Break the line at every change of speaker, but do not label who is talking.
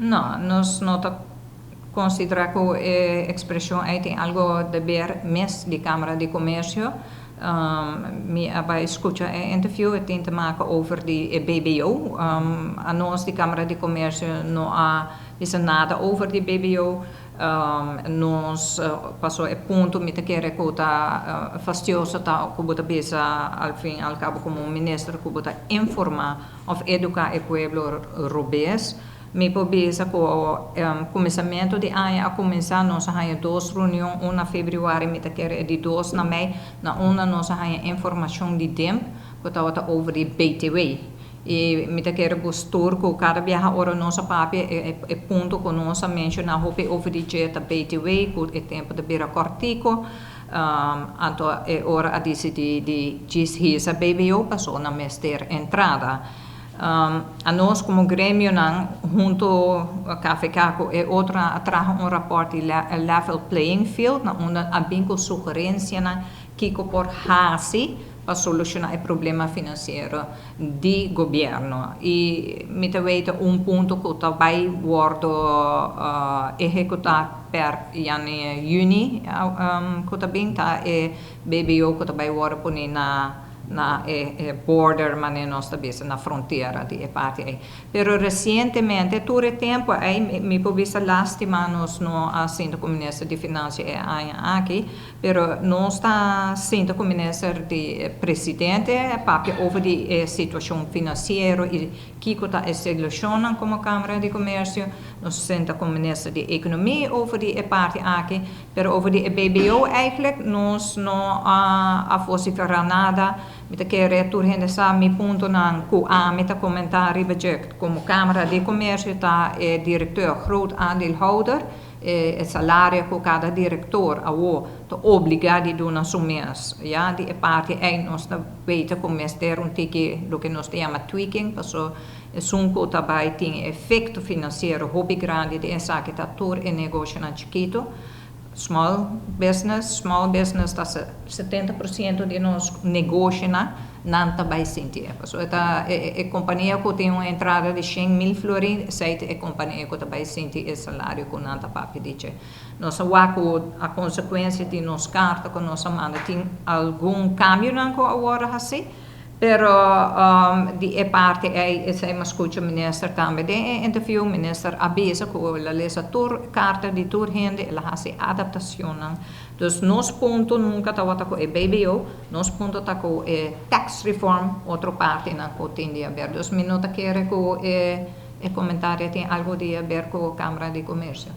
No, nos no ta konsiderá ku e ekspreshon ei tin algu di ber mes di Kámara di Komersio. Mi a bai skucha e interview, e tin te maken over di e BBO. Anos di Kámara di Komersio no a bisa nada over di BBO. Nos pasó e punto mi ta kere ku ta fastioso ta ku bo ta bisa al fin al kabo komo un minister ku bo ta informá òf eduká e pueblo robes. Mi por bisa ku kuminsamentu di aña a kuminsá, nos a haña dos reunion, un na febrüari, mi ta kere e di dos na mei, na unda nos a haña informashon di DIMP ku tabata over di BTW. I mi ta kere ku tur ku kada biaha ora nos a papia e punto ku nos a menshoná hopi over di dje ta BTW, ku e tempu ta bira kòrtiku. Anto e ora a disidí di djis hisa BBO pasobra nan mester entrada. Anos komo gremionan huntu KVK ku e otronan a traha un rapòrt di level playing field na unda a bin ku sugerensianan kiko por hasi pa solushoná e problema finansiero di gobièrnu. I mi ta weta un punto ku ta bai wòrdu ehekutá per yan'e yüni ku ta bin ta e BBO ku ta bai wòrdu pone na e border, manera nos ta bisa, na frontera di e parti ei. Pero resientemente, tur e tempu ei, mi por bisa lástima nos no a sinta ku minister di Finansia e aña aki, pero nos ta sinta ku minister di presidente papia over di e situashon finansiero i kiko ta e solushonnan komo Kámara di Komersio. Nos sinta ku minister di Ekonomia over di e parti aki. Pero over di e BBO eigenlijk nos no a vociferá nada. Mi ta kere tur hende sa mi puntonan ku ami ta komentá riba dje komo Kámara di Komersio ta e direkteur groot aandeelhouder, e salario ku kada direktor awor ta obligá di duna su mes. Ya di e parti ei nos ta weten ku mester un tiki loke nos ta yama tweaking paso esun ku ta bai tin efekto finansiero hopi grandi di esaki ta tur e negoshonan chikitu, small business. Small business ta 70% di nos negoshonan, nan ta bai sinti e. Pasobra ta e kompania ku tin un entrada di 100.000 florin, esei ta e kompania ku ta bai sinti e salario ku nan ta papia di dje. Nos a wak ku a konsekuensia di nos karta ku nos a manda tin algun kambionan ku a wòrdu hasi. Pero di e parti ei esei mi a skucha minister tambe den e interview, minister a bisa ku el a lesa tur karta di tur hende, el a hasi adaptacionnan. Dus nos punto nunka tabata ku e BBO, nos punto ta ku e tax reform, otro partinan ku tin di haber. Dus mi no ta kere ku e komentario tin algu di haber ku Kámara di Komersio.